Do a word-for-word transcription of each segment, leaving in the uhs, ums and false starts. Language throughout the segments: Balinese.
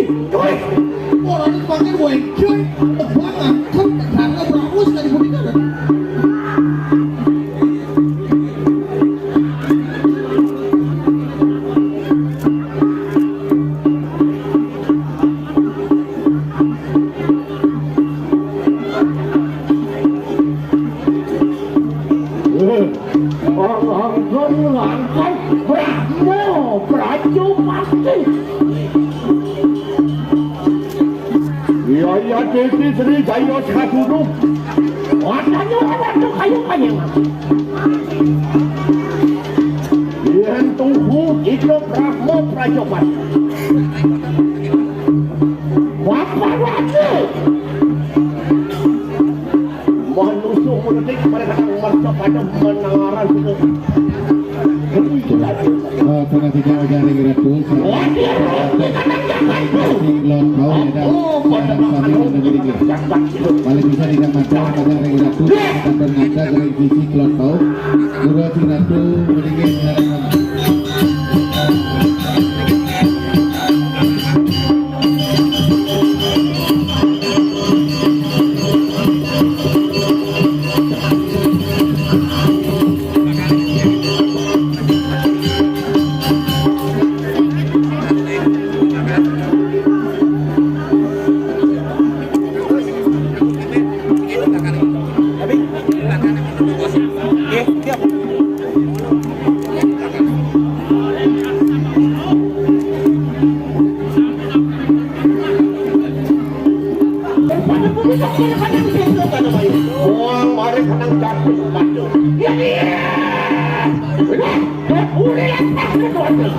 Wéh, ora dipakai wénjong, tebang angkep, karena bagus dari budina. Anggon langkon Brahma Prajapati. Iya, iya, Desi Sri Jaya Sadunung. Watanya waduh kayu kanyang. Yen tuhu Ida Brahma Prajapati. Bapak Wati. Manusia menetik mereka merca pada menangaran. Oh, pernah tidak mencari Ratu. Sing lontong, ya, dah. Kami menunggu. Paling bisa tidak makan pada Ratu, akan berngata dari sisi kelontong. Guru Ratu meninggi sekarang. Wong mari kenang jatuh maju. Ya, iya. Udah, udah, udah.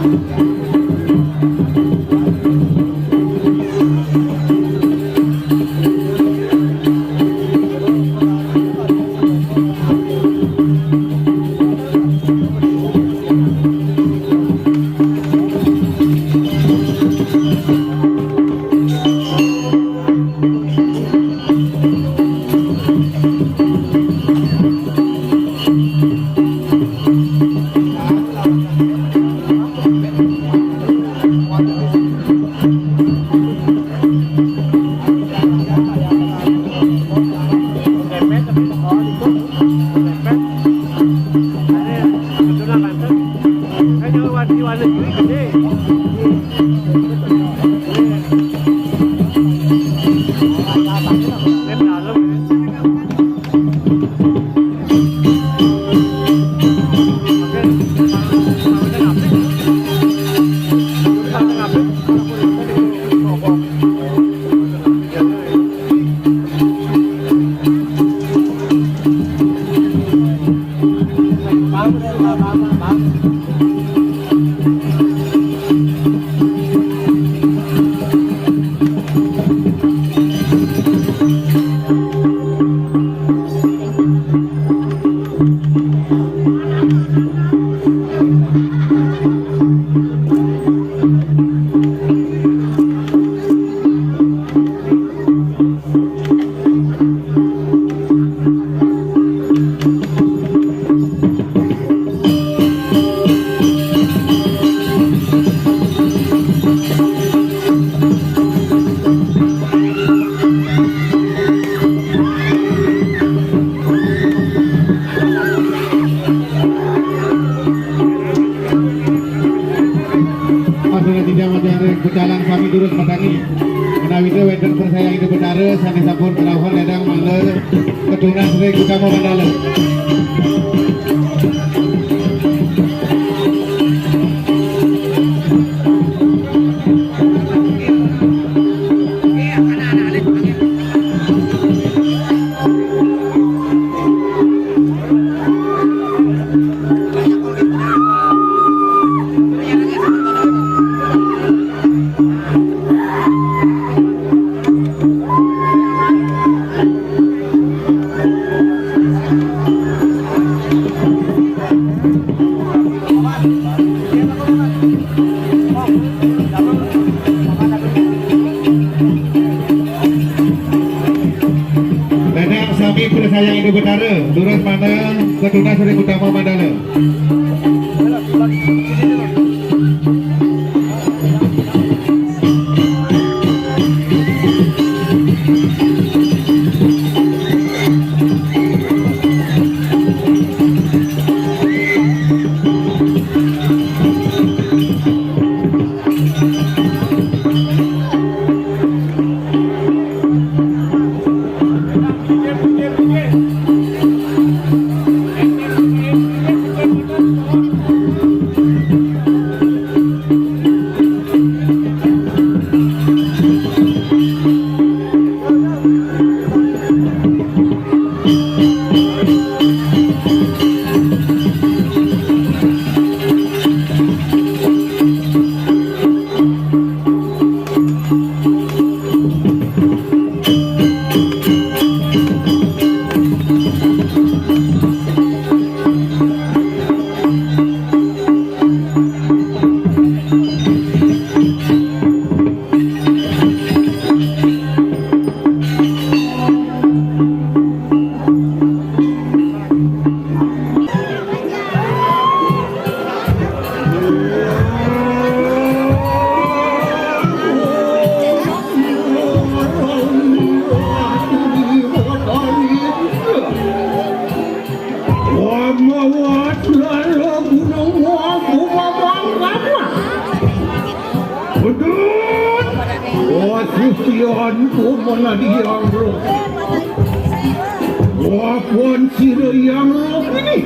Pada tidak mencari pecalang kami durus petani. Menawi itu wonten persaya itu betara, sanes sampun kerauhan ledang mangga keturunan Sri Gutama Mandala. Dadang sami persaya Indo Betara, durus mana keturunan Sri Gutama Mandala. Kumanadi yang roh. Lawan sira yang roh ini.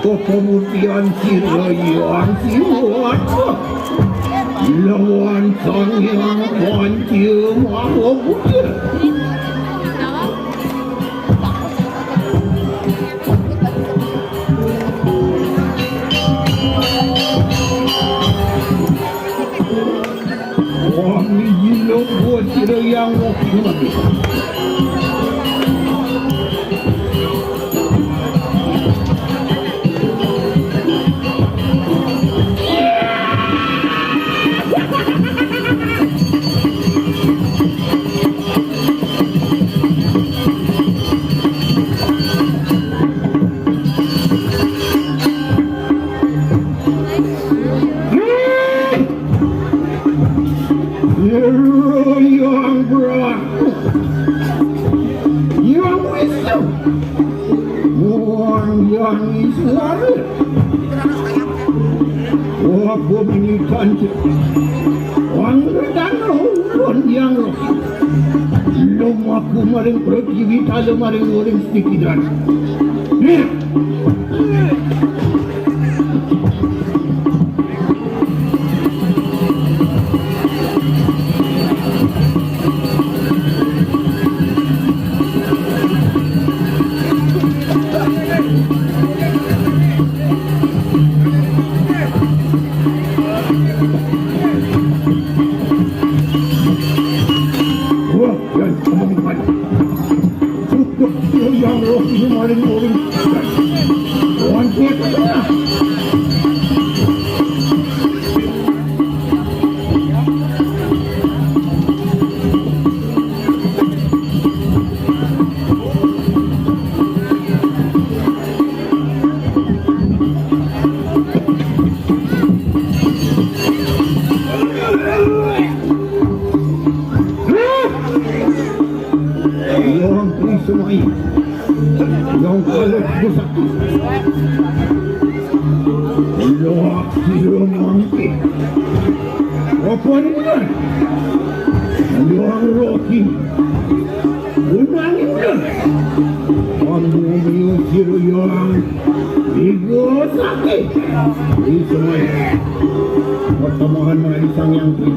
Kepemutian sira yang siwat. Lawan sang yang panca maha buddha. Wah, mijilo buat sira yang roh. Yang Brahma, Yang Wisnu, Yang Iswara. Wah, bumi tanja. Wang redana ulun yang lumaku maring pertiwi tala maring uring sedikit. Nih. Wah, yang ngomong banyak. Cukup yang roh ini maling-maling. Wanci ke tengah. Yang Ismail, yang kalah besar. Yang sila mangkit. Apa ni bukan? Yang roh ini. Unang inggih. Pambumiyo sira yang iku sakti. Ismai. Pertemahan maring Sang Yang Tri.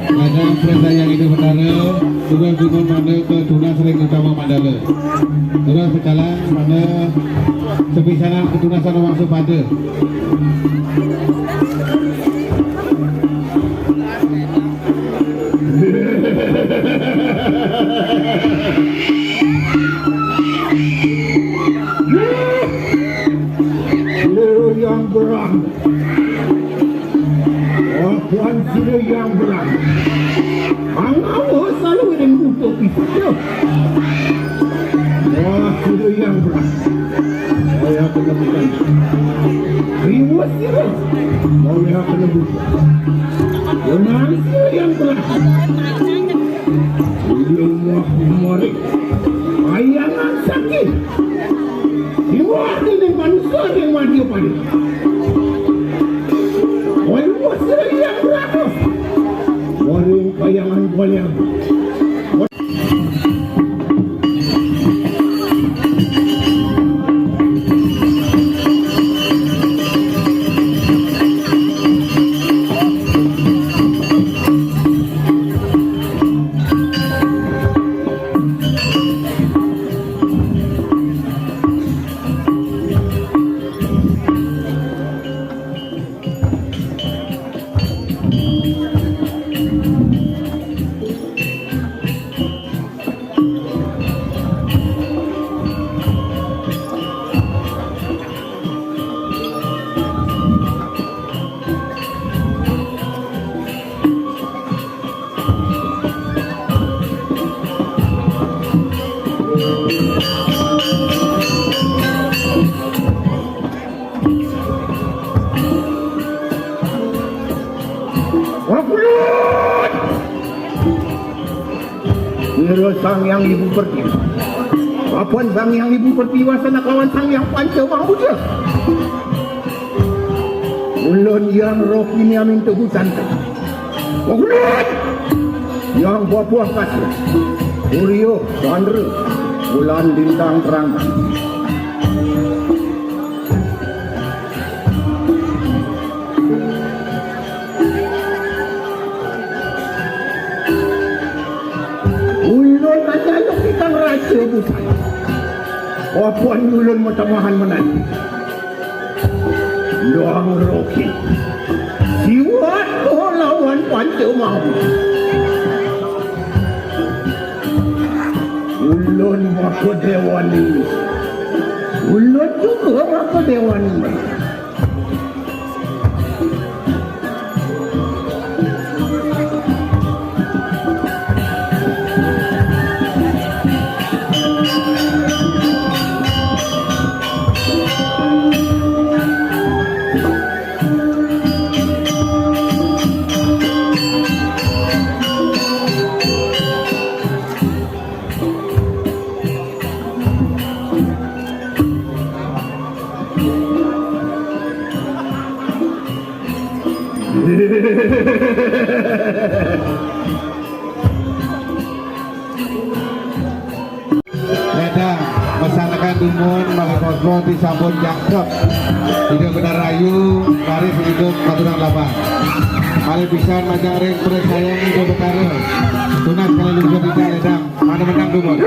Kadang perintah yang itu, Betara. Tugas gunung mana ke tunas ring utama mandala. Terus berjalan mana sepisanan ketunasan waktu pada. Yang berang. Wah, Tuan sira yang berang. Angawa selalu ring untuk itu. Wah, sira yang berang. Saya kena bukan. Riwa sira. Saya kena bukan. Tuan sira yang berang. Ulun wah marik. Ayangan sakit. Iwak ini manusia yang mandi pada. Waduh, sering yang berapa? Waduh, kayangan goyang. Terus Sang Hyang Ibu Pertiwi. Apan Sang Hyang Ibu Pertiwi sana kelawan Sang Hyang Panca Maha Muda. Ulun Hyang Rohini amin tebusan. Ulun Hyang Babuah Kasih. Surya, Chandra, Bulan, Lintang, Terang. Ulun adalah ikang raja bukan. Apan ulun matamahan menan. Hyang Rohini. Siwat lawan panca mau. Ulun maka dewan ini. Ulun juga maka dewan ini. Ledang, mesanakan dumun, malih pospon disampun jangkep. Hidup benar rayu, laris hidup katuran laban. Malih pisan majang ring presayang hidup betara. Tunas kali lumpur tidak ledang. Mana menang dumun?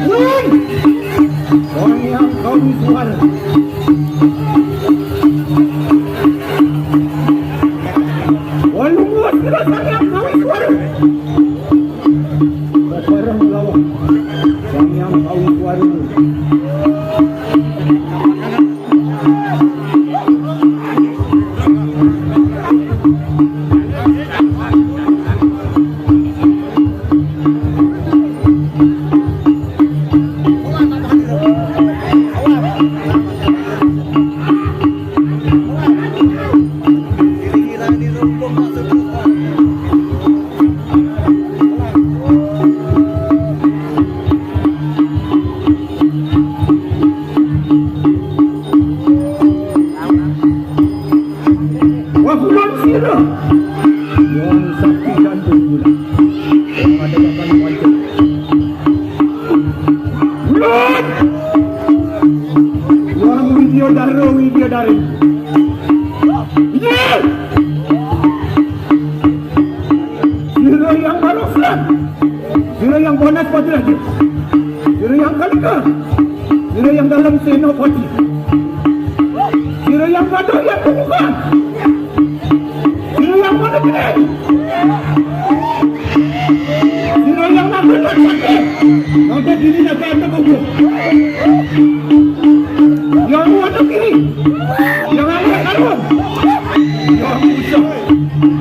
Woi! Orang yang kau suara. Walau buat kita orang yang kau suara. Bareng lawan Sang Hyang Kawi Suara. Wah, ulun sira. Wong sakti jantung ulun. Wong ada kapan wajah. Ulun. Wah, Widya Dara, Widya Dara. Iya. Sira yang barusan. Sira yang bonas pati lagi. Sira yang kalika. Sira yang dalam senopati. Sira yang pada yang bukan. Sira yang mana kini? Sira yang nak kena sakit. Nanti diri nak kena kubur. Yang mana kini? Yang mana karun? Yang usah.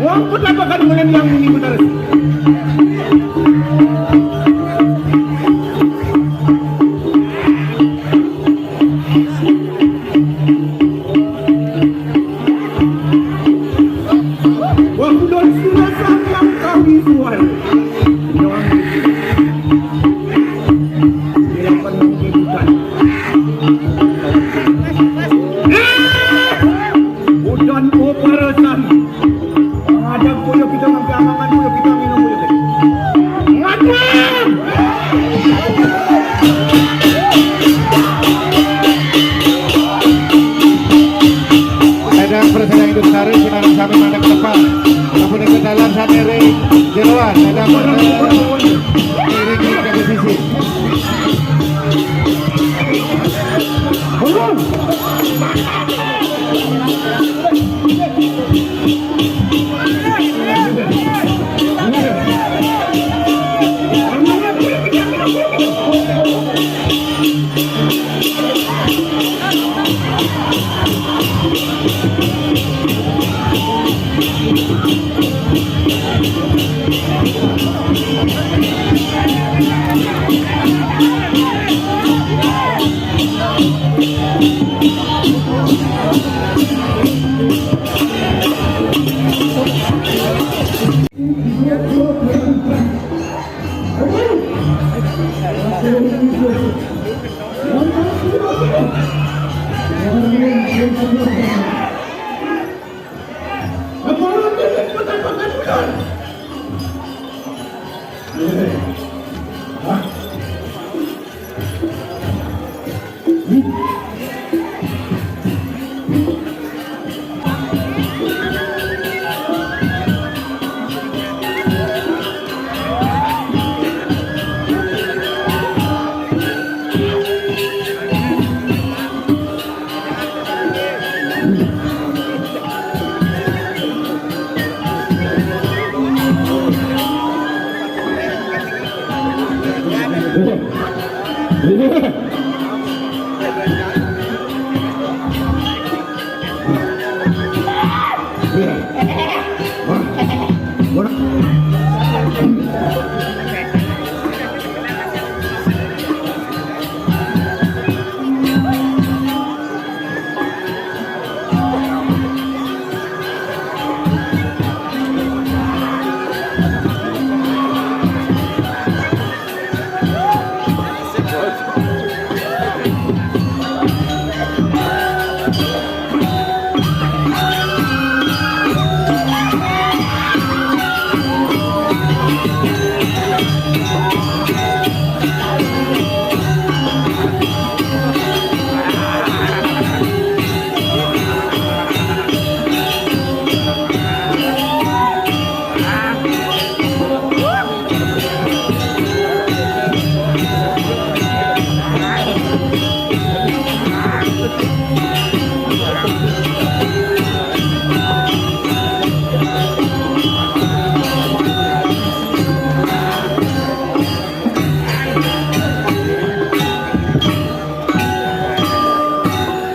Wong pun apa kan mengenai yang ini benar. Wah, udah sira Sang Hyang Kawi Suara. Nyawang. Dilakukan menghiburkan. Eh! Udah Sedang hidup sari, sedang sampai mana ke depan. Ampun, ke dalam sana, ring. Jeroan, ada mana? Ring, ring, ring, sisi.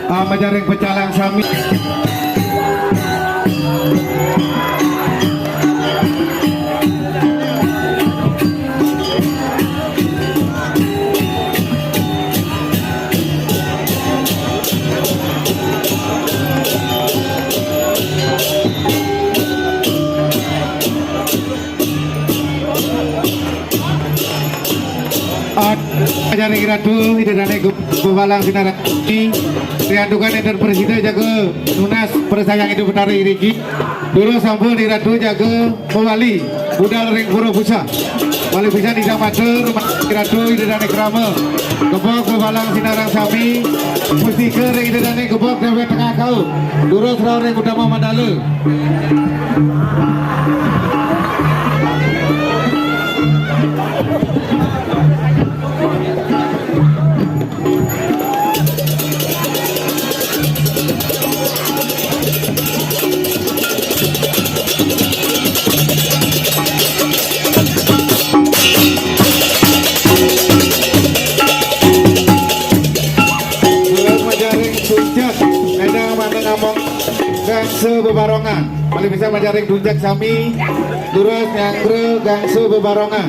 Ah, majaring pecalang sami. At acara iratu, ida dane gu-, gubalang sinarati. Riantukan enten presida jaga nunas persayang itu Betara iriki. Durus sampun iratu jaga mewali budal ring pura busa. Malih pisan ida matur, iratu ida dane krama. Gebok gubalang sinarang sami. Pustika ring ida dane gebok dewek tengah kau. Durus rauh ring utama mandala. Durus majaring puncak, eda manteng among gangsa bebarongan. Malih pisan majaring dunjak sami, durus nyanggra gangsa bebarongan.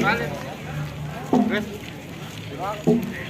Vale. Pues.